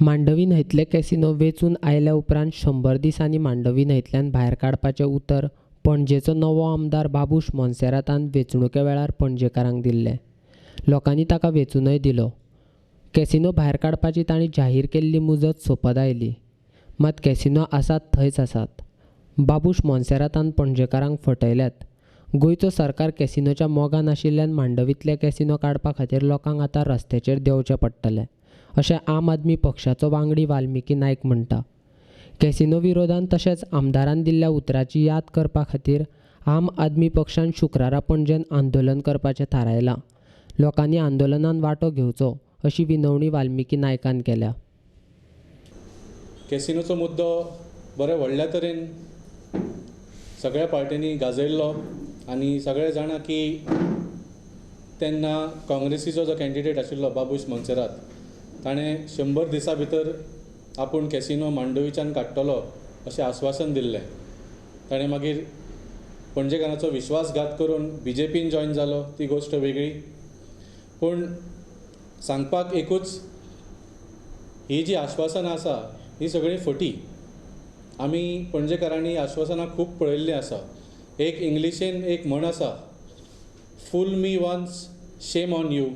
Mandovi न्हंयतले casino वेंचून आयल्या उपरांत 100 दिसांनी मांडवी न्हंयतल्यान भायर काडपाचें उतर पणजेचो नवो आमदार बाबूश मोन्सेरातान वेंचणुके वेळार पणजेकारांक दिल्लें. लोकांनी ताका वेंचूनय दिलो. कॅसिनो भायर काडपाची तांणी जाहीर केल्ली मुजत सोंपत आयली, मात कॅसिनो आसात थंयच आसात. बाबूश मोन्सेरातान पणजेकारांक फटयल्यात. गोंयचो सरकार कॅसिनोच्या मोगान आशिल्ल्यान मांडवींतले कॅसिनो काडपा खातीर लोकांक आतां रस्त्याचेर देंवचें पडटलें, अशें आम आदमी पक्षाचो वांगडी वाल्मिकी नायक म्हणटा. कॅसिनो विरोधान तशेंच आमदारान दिल्ल्या उतराची याद करपा खातीर आम आदमी पक्षान शुक्रारा पणजेन आंदोलन करपाचें थारायलां. लोकांनी आंदोलनान वांटो घेवचो अशी विनवणी वाल्मिकी नायकान केल्या. कॅसिनोचो मुद्दो बरे व्हडल्या तरेन सगळ्या पार्टींनी गाजयल्लो आनी सगळे जाणा की तेन्ना काँग्रेसीचो जो कॅन्डिडेट आशिल्लो बाबूश मोन्सेरात ताणें 100 दिसां भितर आपूण कॅसिनो मांडवीच्यान काडटलो अशें आस्वासन दिल्लें. ताणें मागीर पणजेकारांचो विश्वासघात करून बीजेपीन जॉयन जालो, ती गोश्ट वेगळी. पूण सांगपाक एकूच, ही जी आश्वासनां आसा ही सगळीं फटी. आमी पणजेकारांनी आश्वासनां खूब पळयल्लीं आसा. एक इंग्लिशीन एक म्हण आसा, fool me once shame on you,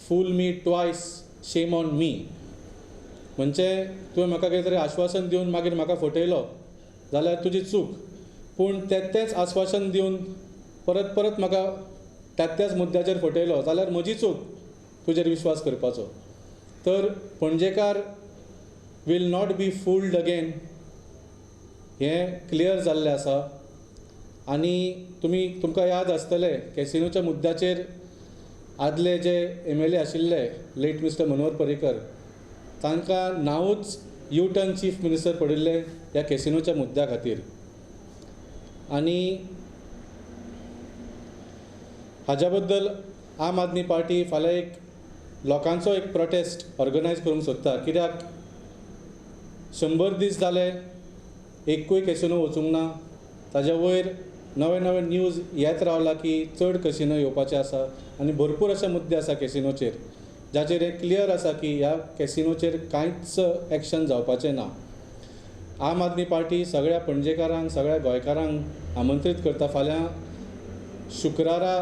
fool me twice shame on me. म्हणजे तुवें म्हाका कितें तरी आश्वासन दिवन मागीर म्हाका फटयलो जाल्यार तुजी चूक, पूण तेंच आश्वासन दिवन परत परत म्हाका त्याच मुद्द्याचेर फटयलो जाल्यार म्हजी चूक तुजेर विश्वास करपाचो. तर Panjekar will not be fooled again हें क्लियर जाल्लें आसा. आनी तुमकां याद आसतलें कॅसिनोच्या मुद्द्याचेर आदले जे MLA आशिल्ले लेट मिस्टर मनोहर पर्रीकर, तांकां नांवूच यू टर्न चीफ मिनिस्टर पडिल्ले ह्या कॅसिनोच्या मुद्द्या खातीर. आनी हाज्या बद्दल आम आदमी पार्टी फाल्यां एक लोकांचो एक प्रोटेस्ट ऑर्गनायज करूंक सोदता. कित्याक 100 दीस जाले एकूय कॅसिनो वचूंक ना. ताज्या वयर नवे नवे न्यूज येत रावला की चड कॅसिनो येवपाचे आसा आनी भरपूर अशे मुद्दे आसा कॅसिनोचेर, जाचेर एक क्लियर आसा की ह्या कॅसिनोचेर कांयच एक्शन जावपाचें ना. आम आदमी पार्टी सगळ्या पणजेकारांक, सगळ्या गोंयकारांक आमंत्रीत करता, फाल्यां शुक्रारा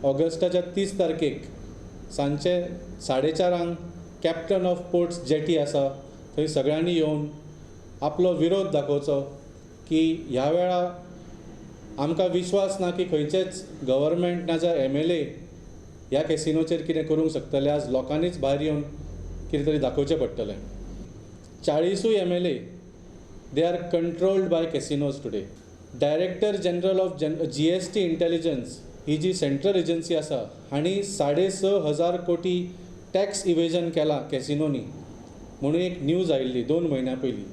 ऑगस्टाच्या 30 तारखेक सांजचे 4:30 कॅप्टन ऑफ पोर्ट्स जेटी आसा थंय सगळ्यांनी येवन आपलो विरोध दाखोवचो की ह्या वेळा आमकां विश्वास ना की खंयचेच गव्हर्मेंट नाजाल्यार MLA ह्या कॅसिनोचेर कितें करूंक शकतले. आज लोकांनीच भायर येवन कितें तरी दाखोवचें पडटलें. 40 MLA they are controlled by casinos today. Director general of GST intelligence he G central agency आसा हांणी 6,500 कोटी टॅक्स इवेजन केलां कॅसिनोनी म्हणून एक न्यूज आयिल्ली 2 म्हयन्यां पयलीं.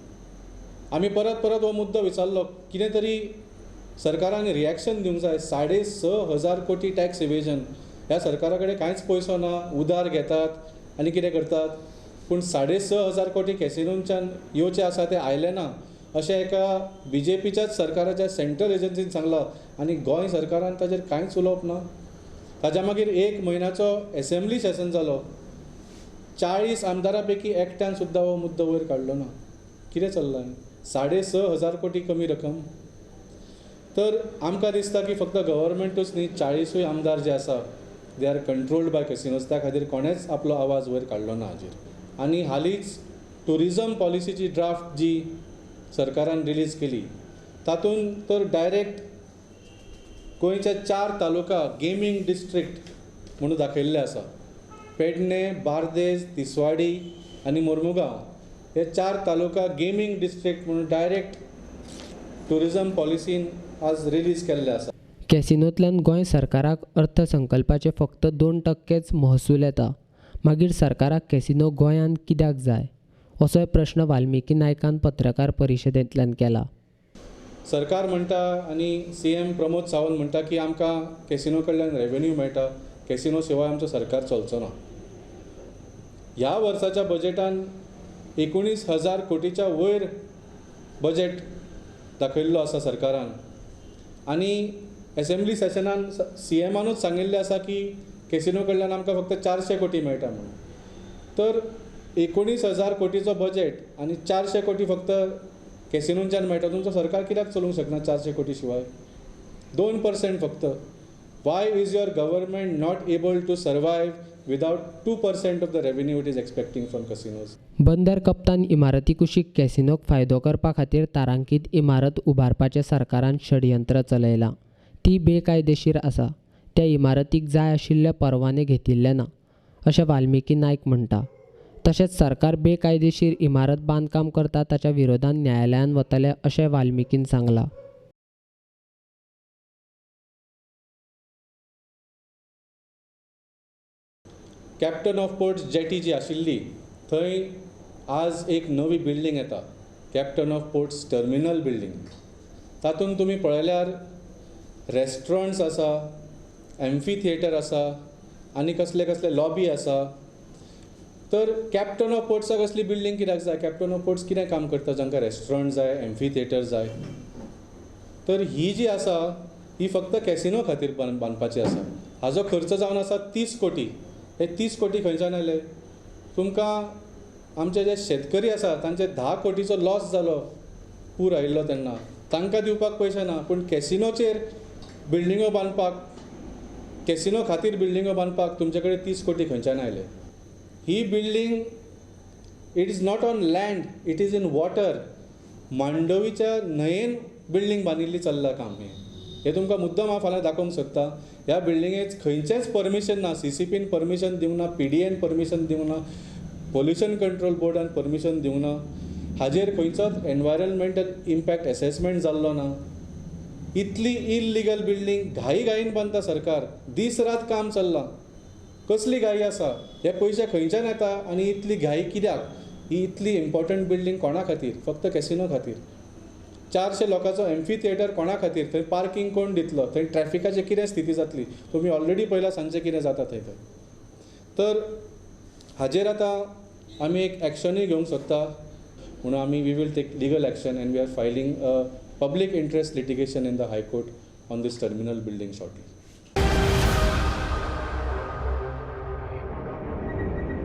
आमी परत परत हो मुद्दो विचारलो, कितें तरी सरकारान रिएक्शन दिवंक जाय. 6,500 कोटी टॅक्स इवेजन, ह्या सरकारा कडेन कांयच पयसो ना, उदार घेतात आनी कितें करतात, पूण 6,500 कोटी कॅसिनोंच्यान येवचे आसा ते आयले ना अशें एका बीजेपीच्याच सरकाराच्या सेंट्रल एजन्सीन सांगलां आनी गोंय सरकारान ताजेर कांयच उलोवप ना. ताज्या मागीर 1 म्हयन्याचो एसेंब्ली सेशन जालो, 40 आमदारां पैकी एकट्यान सुद्दां हो मुद्दो वयर काडलो ना. कितें चल्लां? 6,500 कोटी कमी रक्कम. तर आमकां दिसता की फक्त गव्हर्मेंटूच न्ही, 40 आमदार जे आसा they are controlled by casinos. त्या खातीर कोणेंच आपलो आवाज वयर काडलो ना हाजेर. आनी हालींच ट्युरिजम पॉलिसीची ड्राफ्ट जी सरकारान रिलीज केली तातूंत तर डायरेक्ट गोंयचे 4 तालुका गेमींग डिस्ट्रिक्ट म्हणून दाखयल्ले आसा. पेडणे, बार्देज, तिसवाडी आनी मोर्मुगांव हे 4 तालुका गेमींग डिस्ट्रिक्ट म्हणून डायरेक्ट ट्युरिजम पॉलिसीन आज रिलीज केल्ले आसा. कॅसिनोंतल्यान गोंय सरकाराक अर्थसंकल्पाचे फक्त 2% महसूल येता, मागीर सरकाराक कॅसिनो गोंयांत कित्याक जाय असोय प्रश्न वाल्मिकी नायकान पत्रकार परिशदेंतल्यान केला. सरकार म्हणटा आनी CM Pramod Sawant म्हणटा की आमकां कॅसिनो कडल्यान रेवेन्यू मेळटा, कॅसिनो शिवाय आमचो सरकार चलचो ना. ह्या वर्साच्या बजेटान 19,000 कोटीच्या वयर बजेट दाखयल्लो आसा सरकारान आनी एसेंब्ली सेशनान CMानूच सांगिल्लें आसा की कॅसिनो कडल्यान आमकां फक्त 400 कोटी मेळटा म्हणून. तर 19,000 कोटीचो बजेट आनी 400 कोटी फक्त कॅसिनोंच्यान मेळटा. तुमचो सरकार कित्याक चलोवंक शकना 400 कोटी शिवाय? 2% फक्त. Why is your government not able to survive without 2% of the revenue it is expecting from casinos? बंदर कप्तान इमारती कुशीक कॅसिनोक फायदो करपा खातीर तारांकीत इमारत उबारपाचें सरकारान षडयंत्र चलयलां. ती बेकायदेशीर आसा. त्या इमारतीक जाय आशिल्ले परवाने घेतिल्ले ना अशें वाल्मिकी नायक म्हणटा. तशेंच सरकार बेकायदेशीर इमारत बांदकाम करता ताच्या विरोधान न्यायालयांत वतले अशें वाल्मिकीन सांगलां. कॅप्टन ऑफ पोर्ट्स जेटी जी आशिल्ली थंय आज एक नवी बिल्डींग येता, captain of ports terminal building. तातूंत तुमी पळयल्यार रेस्टॉरंट्स आसा, एम्फी थिएटर आसा आनी कसले कसले लॉबी आसा. तर कॅप्टन ऑफ पोर्ट्साक असली बिल्डींग कित्याक जाय? कॅप्टन ऑफ पोर्ट्स कितें काम करता जांकां रेस्टॉरंट जाय, एम्फी थिएटर जाय? तर ही जी आसा ही फक्त कॅसिनो खातीर बांदपाची आसा. हाजो खर्च जावन आसा 30 कोटी. हे 30 कोटी खंयच्यान आयले? तुमकां आमचे जे शेतकरी आसा तांचे 10 कोटीचो लॉस जालो पूर आयिल्लो तेन्ना, तांकां दिवपाक पयशे ना, पूण कॅसिनोचेर बिल्डिंगो बांदपाक, कॅसिनो खातीर बिल्डिंगो बांदपाक तुमचे कडेन 30 कोटी खंयच्यान आयले? ही building it is not on land, it is in water. मांडवीच्या न्हंयेन बिल्डींग बांदिल्ली चल्लां काम हें. हें तुमकां मुद्दम हांव फाल्यां दाखोवंक सोदता. ह्या बिल्डिंगेक खंयचेंच परमिशन ना, CCPन परमिशन दिवंक ना, PDAन परमिशन दिवंक ना, पोल्युशन कंट्रोल बोर्डान परमिशन दिवंक ना, हाजेर खंयचोच एनवायरमेंटल इम्पॅक्ट एसेसमेंट जाल्लो ना. इतली इल्लिगल बिल्डींग घाई घाईन बांदता सरकार, दीस रात काम चल्लां. कसली घाई आसा? हे पयशे खंयच्यान येता आनी इतली घाई कित्याक? ही इतली इम्पॉर्टंट बिल्डींग कोणा खातीर? फक्त कॅसिनो खातीर. 400 लोकांचो एम्फी थिएटर कोणा खातीर? थंय पार्किंग कोण दितलो? थंय ट्रॅफिकाची कितें स्थिती जातली? तुमी ऑलरेडी पळयला सांजचें कितें जाता थंय थंय. तर हाजेर आतां आमी एक एक्शनूय घेवंक सोदता म्हणून आमी we will take legal action and we are filing a public interest litigation in the high court on this terminal building shortly.